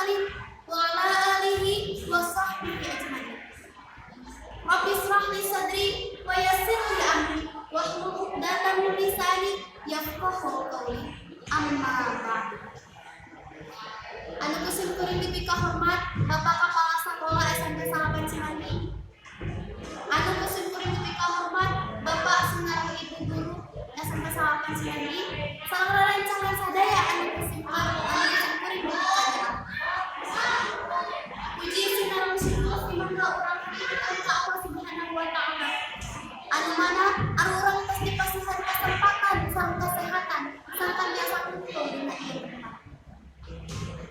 Mursalin wa ala alihi wa sahbihi ajma'in. Rabbi israh li sadri wa yassir li amri wahlul 'uqdatam min lisani yafqahu qawli. Amma ba'du. Anu ku sim kuring dipikahormat Bapak Kepala Sekolah SMP 8 Cimandi. Anu ku sim kuring dipikahormat Bapak sareng Ibu Guru SMP 8 Cimandi. Sareng rerencangan sadaya anu ku sim kuring dipikahormat. Puji sinareng syukur mangga urang haturkeun ka Allah Subhanahu wa Ta'ala. Anu mana anu urang tos dipasihan kesempatan sareng kesehatan sangkan biasa kumpul dina ieu tempat.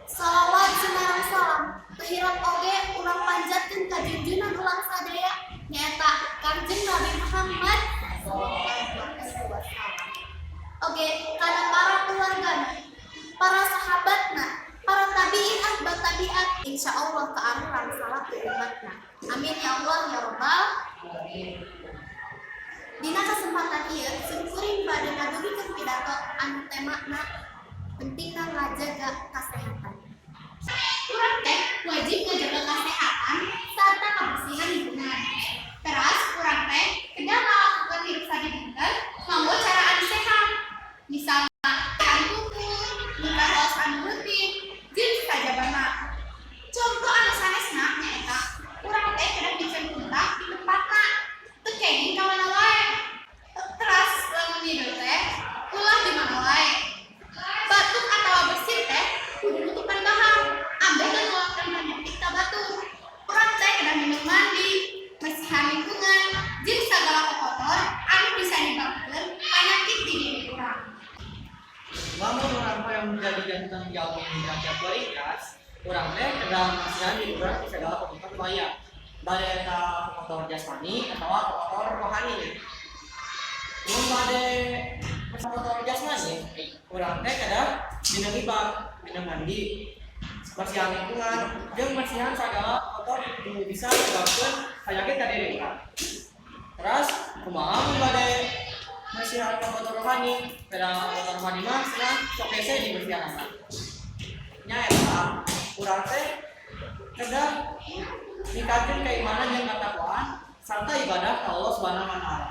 Salawat sinareng salam teu hilap oge urang panjatkeun ka junjunan urang sadaya, nyaeta Kangjeng Nabi Muhammad sallallahu alaihi wasallam. Oge kana para keluargana, para sahabatna, para tabiin atba tabiat, insya Allah ka arurang salaku umatna. Amin ya Allah ya Rabbal. Dina kesempatan ieu simkuring bade ngadugikeun pidato anu temana pentingna ngajaga kesehatan. Urang teh wajib ngajaga kesehatan serta kebersihan lingkungan. Teras urang teh kedah ngalakukeun hirup sadidinten nganggo cara anu sehat. Misalnya kuku, ningkat waos anu rutin, jeung sajabana. Contoh anu sanesna nyaeta urang teh kedah miceun kuntah di tempatna. Teu kenging ka mana wae. Teras lamun nyiduh teh ulah di mana wae. Batuk atawa bersin teh kudu nutupan bahang, ambeh teu nularkeun penyakit ka batur. Urang teh kedah mindeng mandi, bersihan lingkungan, jeung sagala kokotor anu bisa nyebabkeun penyakit di diri urang. Lamun urang hoyong jadi janten jalmi rakyat waringkas, urang teh kedah masihan diri urang di segala kokotor nu aya. Bade eta kokotor jasmani atawa kokotor rohani. Mun bade kokotor jasmani, urang teh kedah mindeng ibak, mindeng mandi, bersihan lingkungan, jeung bersihan segala kotor nu bisa menyebabkeun penyakit ka diri urang. Terus kumaha mun bade bersihan kotor rohani? Pada kotor rohani mah senang sok hese dibersihan. Nya eta urang teh kedah ningkatkeun keimanan jeung ketakwaan serta ibadah ka Allah Subhanahu wa Taala.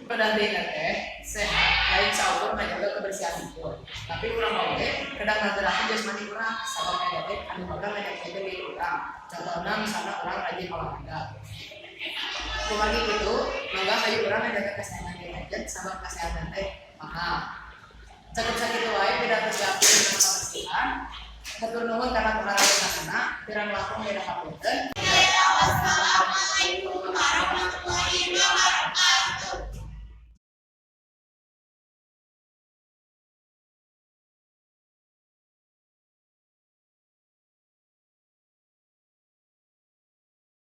Kedah dina teh sehat lain saukur ngajaga kebersihan tubuh. Tapi urang oge kedah ngagerakeun jasmani urang, sabab eta teh anu bakal ngajaga diri urang. Contohna misalnya urang rajin olahraga. Kumargi kitu, mangga hayu urang ngajaga kesehatan diri aja, sabab kesehatan teh mahal. Cekap sakitu wae pidato siap kebersihan. Hatur nuhun kana perhatianana, kirang langkung beda hapunten. Wassalamualaikum warahmatullahi.